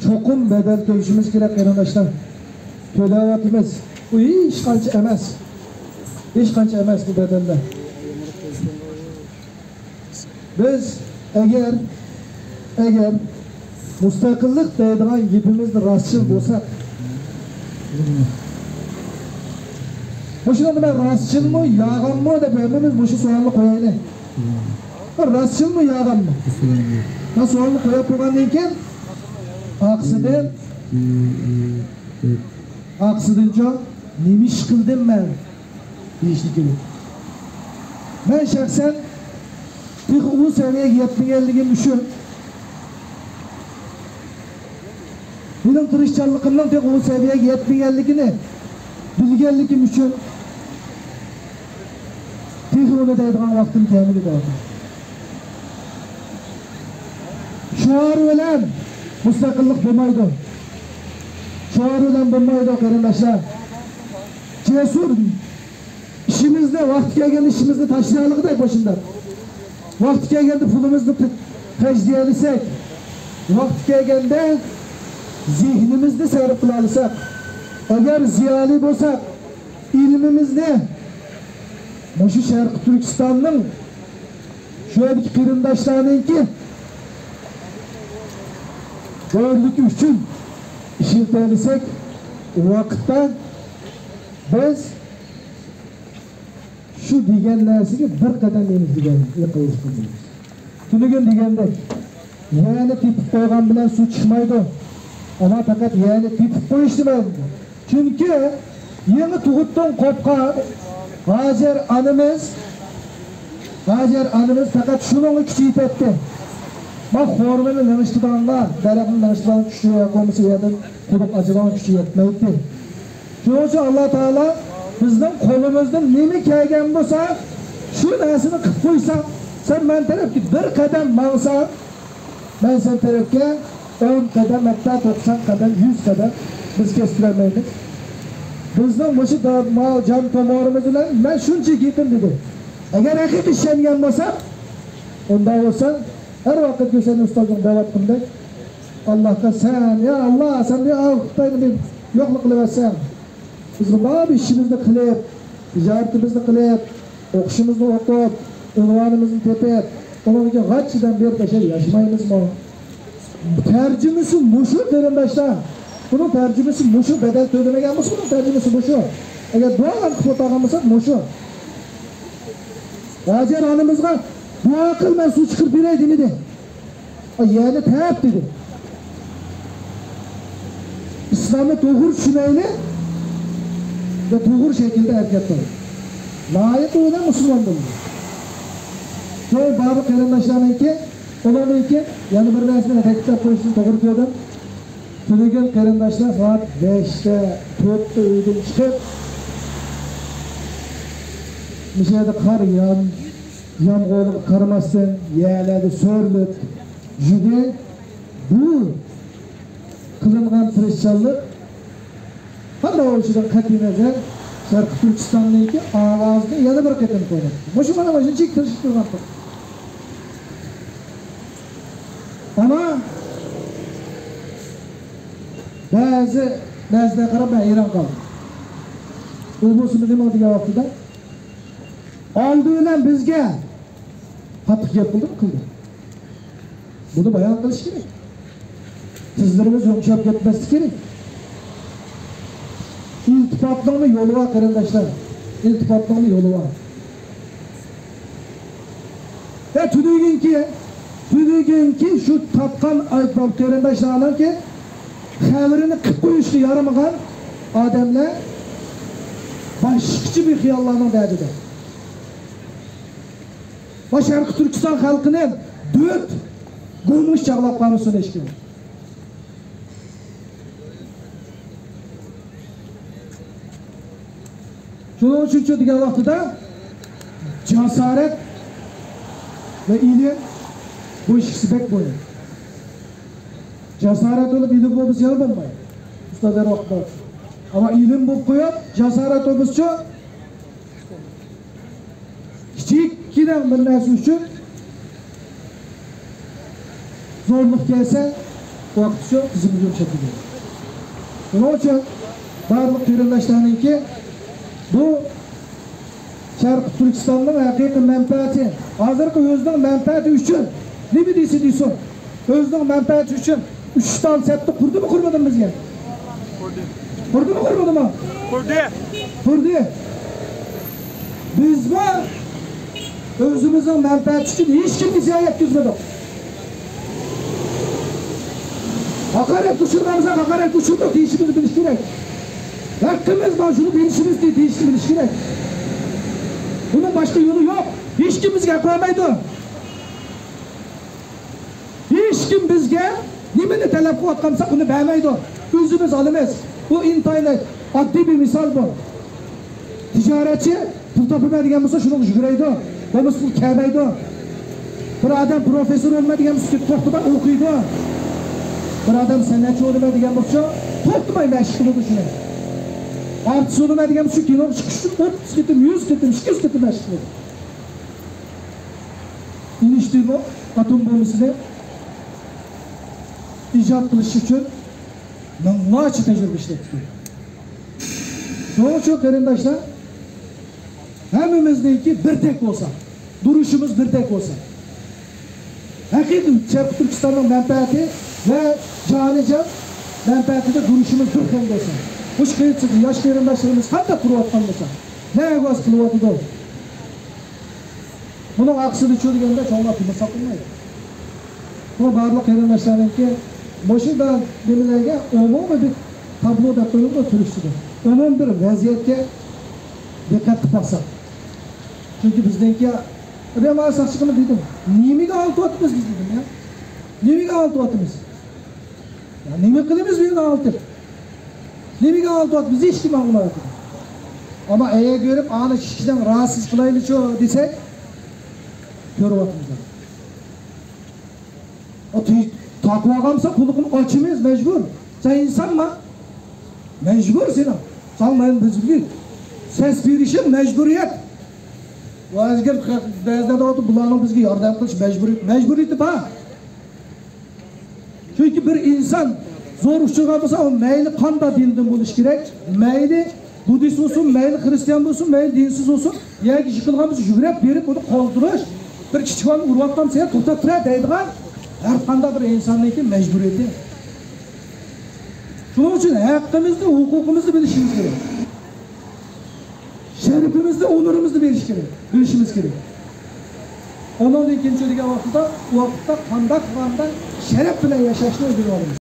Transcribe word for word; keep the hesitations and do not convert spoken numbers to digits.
چوقۇم بەدەل تۆلىشىمىز كېرەك، قېرىنداشلار. تۆلەۋاتىمىز. بۇ ھېچقانچە ئەمەس. ھېچقانچە ئەمەس بۇ بەدەللەر. بىز ئەگەر، ئەگەر مۇستەقىللىق دەيدىغان گېپىمىزدە راستچىل بولساق، مۇشۇنىڭدا مەن راستچىلمۇ، يالغانمۇ دەپ ھەممىمىز مۇشۇ سوئالنى قويايلى. راستچىلمۇ، يالغانمۇ؟ مەن سوئالنى قويۇپ بولغاندىن كېيىن، ئارقىسىدىن، ئارقىسىدىنچۇ، نېمە ئىش قىلدىم مەن؟ دېيىشنى كېرەك. مەن شەخسەن تېخى ئۇ سەۋىيەگە يەتمىگەنلىكىم ئۈچۈن، مېنىڭ تىرىشچانلىقىمنىڭ تېخى ئۇ سەۋىيەگە يەتمىگەنلىكىنى بىلگەنلىكىم ئۈچۈن، تېخى ئۇنى دەيدىغان ۋاقتىم كەلمىدى، دەۋاتىمەن. شوئار بىلەن مۇستەقىللىق بولمايدۇ. شوئار بىلەن بولمايدۇ، قېرىنداشلار. جەسۇر ئىشىمىزنى، ۋاقتى كەلگەندە ئىشىمىزنى تاشلىيالىغۇدەك بولسۇن دەپ. ۋاقتى كەلگەندە پۇلىمىزنى خەجلىيەلىسەك، ۋاقتى كەلگەندە زېھنىمىزنى سەرپ قىلالىساق، ئەگەر زىيالىي بولساق، ئىلمىمىزنى مۇشۇ شەرقىي تۈركىستاننىڭ، شۇ يەردىكى قېرىنداشلارنىڭكى ھۆرلۈكى ئۈچۈن ئىشلىتەلىسەك، ۋاقىتتا بىز شۇ دېگەن نەرسىگە بىر قەدەم ئېنىق دېگەن يېقىنلىشقان بولىمىز. تۈنۈگۈن دېگەندەك، يەرنى تېپىپ قويغان بىلەن سۇ چىقمايدۇ. ئەمما پەقەت يەرنى تېپىپ قويۇش دېمەيدۇ. چۈنكى يېڭى تۇغۇتتىن قوپقان ھاجەر ئانىمىز، ھاجەر ئانىمىز پەقەت شۇنىڭغا كۈچى يېتەتتى. ما خورمىنى لىڭشىتىدىغانغا، دەرەخنى لىڭشىتىدىغان كۈچى يا بولمىسا يەردىن قۇدۇق ئاچىدىغان كۈچى يەتمەيتتى. شۇنىڭ ئۈچۈن ئاللا تائالا بىزنىڭ قولىمىزدىن نېمە كەلگەن بولسا، شۇ نەرسىنى قىلىپ قويساق، سەن مەن تەرەپكە بىر قەدەم ماڭساڭ، مەن سەن تەرەپكە ئون قەدەم، ھەتتا توقسان قەدەم، يۈز قەدەم بىز كەچتۈرەلمەيمىز. بىزنىڭ مۇشۇ دا-، ما-، جان تومۇرىمىز بىلەن مەن شۇنچە گېپىم دېدى. ئەگەر ھەقىقىي ئىشەنگەن بولساق، ئۇنداق بولسا، ھەر ۋاقىت ھۈسەن ئۇستازنىڭ دەۋاتقىنىدەك، ئاللاھقا سەن، يا ئاللا، سەن بىر ئاۋۇ خىتاينى بىر يوقلا قىلىۋەتسەڭ، بىز بۇنداق بىر ئىشىمىزنى قىلىپ، تىجارىتىمىزنى قىلىپ، ئوقۇشىمىزنى ئوقۇپ، ئۇنۋانىمىزنى تېپىپ، ئۇنىڭدىن كېيىن غاچچىدىن بېرىپ ياشاي-، ياشىمايمىزمۇ؟ تەرجىمىسى مۇشۇ، قېرىنداشلار. بۇنىڭ تەرجىمىسى مۇشۇ. بەدەل تۆلىمىگەن بولسا، بۇنىڭ تەرجىمىسى مۇشۇ. ئەگەر دۇئا قىلىپ ئولتۇرغان بولساق، مۇشۇ. ھاجەر ئانىمىزغا دۇئا قىل، مەن سۇ چىقىرىپ بېرەي دېمىدى. ئا، يەنى تەپ دېدى. ئىسلامنى توغرا چۈشىنەيلى ۋە توغرا شەكىلدە ھەرىكەت قىلىڭ. ناھايىتى ئۇ ئادەم مۇسۇلمان بولدى. شۇ بابا قېرىنداشلارنىڭكى، ئۇلارنىڭكى يەنە بىر نەرسىنى تەكىتلەپ قويۇشنى توغرا كۆردۈم. تۈنۈگۈن قېرىنداشلار سائەت بەشتە، تۆتتە ئۆيدىن چىقىپ، مۇشۇ يەردە قار يام-، يامغۇرغا قارىماستىن، يەرلەردە سۆرۈلۈپ يۈردى. بۇ قىلىنغان تىرىشچانلىق قانداق بولۇشىدىن قەتئىينەزەر، شەرقىي تۈركىستاننىڭكى ئاۋازىنى يەنە بىر قېتىم كۆرۈندى. مۇشۇ مانا مۇشۇنچىلىك تىرىشىپ تۇرغان. ئەمما بەزى نەرسىلەرگە قاراپ مەن ھەيران قالدىم. ئۇ بولسىمۇ نېمە دېگەن ۋاقتىدا، ئالدى بىلەن بىزگە قاتتىق گەپ قىلدىمۇ؟ قىلدى. بۇنى بايان قىلىش كېرەك. تىزلىرىمىز يۇمشاپ كەتمەسلىكى كېرەك. ئىلتىپاتنىڭمۇ يولى بار، قېرىنداشلار. ئىلتىپاتنىڭمۇ يولى بار. ۋە تۈنۈگۈنكى، تۈنۈگۈنكى شۇ تارتقان قېرىنداشلارنىڭكى خەۋىرىنى قىلىپ قويۇشقا يارىمىغان ئادەملەر باشقىچە بىر خىياللارنىڭ دەردىدە. ۋە شەرقىي تۈركىستان خەلقىنى دۆت گومۇش چاغلاپ قالمىسۇن ھېچكىم. شۇنىڭ ئۈچۈنچۇ دېگەن ۋاقتىدا جاسارەت ۋە ئىلىم، بۇ ئىككىسى بەك مۇھىم. جاسارەت بولۇپ ئىلىم بولمىسا يەنە بولمايدۇ. ئۇستازلار ۋاقتىدا. ئەمما ئىلىم بولۇپ قويۇپ، جاسارەت بولمىسىچۇ، كىچىككىنە بىر نەرسە ئۈچۈن زورلۇق كەلسە، ۋاقىت ئۈچۈن قىزىمىز يۇمشىتىلدى. شۇنىڭ ئۈچۈن بارلىق قېرىنداشلارنىڭكى بۇ شەرقىي تۈركىستاننىڭ ھەقىقىي مەنپەئەتى، ھازىرقى ئۆزىنىڭ مەنپەئەتى ئۈچۈن نېمە دېسە دېسۇن، ئۆزىنىڭ مەنپەئەتى ئۈچۈن ئۈچ تال سەپتە قۇردىمۇ قۇرمىدىمۇ بىزگە؟ قۇردى. قۇردىمۇ قۇرمىدىمۇ؟ قۇردى. قۇردى. بىزمۇ ئۆزىمىزنىڭ مەنپەئەتى ئۈچۈن ھېچكىمگە زىيان يەتكۈزمىدۇق. ھاقارەتكە ئۇچرىغانمىزدا ھاقارەتكە ئۇچرىدۇق دېيىشىمىزنى بىلىش كېرەك. ھەققىمىز بار، شۇنى بېرىشىمىز دېيىشنى بىلىش كېرەك. بۇنىڭ باشقا يولى يوق. ھېچكىم بىزگە ھەق بەرمەيدۇ. ھېچكىم بىزگە نېمىنى تەلەپ قىلىۋاتقان بولسا، ئۇنى بەرمەيدۇ. ئۆزىمىز ئالىمىز. بۇ ئىنتايىن ئاددىي بىر مىسال بۇ. تىجارەتچى پۇل تاپىمەن دېگەن بولسا، شۇنىڭغا يۈگۈرەيدۇ. بولمىسا پۇل كەلمەيدۇ. بىر ئادەم پروفېسسور بولىمەن دېگەن بولسا، توختىماي ئوقۇيدۇ. بىر ئادەم سەنئەتچى بولىمەن دېگەن بولسا، توختىماي مەشىق قىلىدۇ شۇنى. ئارتىس بولىمەن دېگەن بولسا، كىنوغا چىقىش ئۈچۈن ئوتتۇز قېتىم، يۈز قېتىم، ئىككى يۈز قېتىم مەشىق قىلىدۇ. ئېينىشتىينمۇ ئاتوم بومبىسىنى ئىجاد قىلىش ئۈچۈن مىڭلارچە تەجرىبە ئىشلەتتى. شۇنىڭ ئۈچۈن قېرىنداشلار، ھەممىمىزنىڭكى بىردەك بولسا، دۇرۇشىمىز بىردەك بولسا، ھەقىقىي شەرقىي تۈركىستاننىڭ مەنپەئەتى ۋە جانىجان مەنپەئەتىدە دۇرۇشىمىز بىر خىل بولسا، مۇشۇ قېرىندىشىمىز، ياش قېرىنداشلىرىمىز قانداق تۇرۇۋاتقان بولسا، نەگە ۋاز قىلىۋاتىدۇ؟ بۇنىڭ ئارقىسىدا چۈشىدىگەندە چوڭلار تىلمۇ ساقلىمايدۇ. بۇ بارلىق قېرىنداشلارنىڭكى مۇشۇنداق نېمىلەرگە ئومۇمىي بىر تابلو دەپ قويۇلىدۇ تۈركچىدە. ئومۇمىي بىر ۋەزىيەتكە دىققەت قىلىپ باقساق. چۈنكى بىزنىڭكى، مەن ساقچىغىمۇ دېدىم، نېمىگە ئالتىۋاتىمىز بىز دېدىم يا. نېمىگە ئالتىۋاتىمىز؟ يا نېمە قىلىمىز بۇ يەردە ئالتىپ؟ نېمىگە ئالتىۋاتىمىز؟ ھېچكىم ئاڭلىمايۋاتىدۇ. ئەمما ئەگەر كۆرۈپ، ئانا كىشىدىن رازى قىلايلىچۇ دېسەك، كۆرۈۋاتىمىز. ئۇ تۈي-، تاقىۋالغانمىسا قۇلىقىنى ئاچىمىز، مەجبۇر. سەن ئىنسانما؟ مەجبۇر سېنىڭ. ساڭا مەن بىزگە سەس بېرىشىڭ مەجبۇرىيەت. ۋە ئەگەر بەزىلەر دەۋاتىدۇ، بۇلارنىڭ بىزگە ياردەم قىلىش مەجبۇرىيىتى، مەجبۇرىيىتى بار. چۈنكى بىر ئىنسان زور ئۇچرىغان بولسا، ئۇ مەيلى قانداق دىندىن بولۇشى كېرەك، مەيلى بۇددىست بولسۇن، مەيلى خرىستىيان بولسۇن، مەيلى دىنسىز بولسۇن، يەرگە يىقىلغان بولسا يۈگرەپ بېرىپ ئۇنى قالدۇرۇش، بىر كىچىك بالىنى ئۇرۇۋاتقان بولسا توختاپ تۇرە دەيدىغان ھەر قانداق بىر ئىنساننىڭكى مەجبۇرىيىتى. شۇنىڭ ئۈچۈن ھەققىمىزنى، ھوقۇقىمىزنى بىلىشىمىز كېرەك. شەرىپىمىزنى، ئونۇرىمىزنى بېرىش كېرەك، بىلىشىمىز كېرەك. ئۇنىڭدىن كېيىن چۈشىدىغان ۋاقىتتا، ۋاقىتتا قانداق قىلغاندا شەرەپ بىلەن ياشاشنى ئۆگىنىۋالىمىز.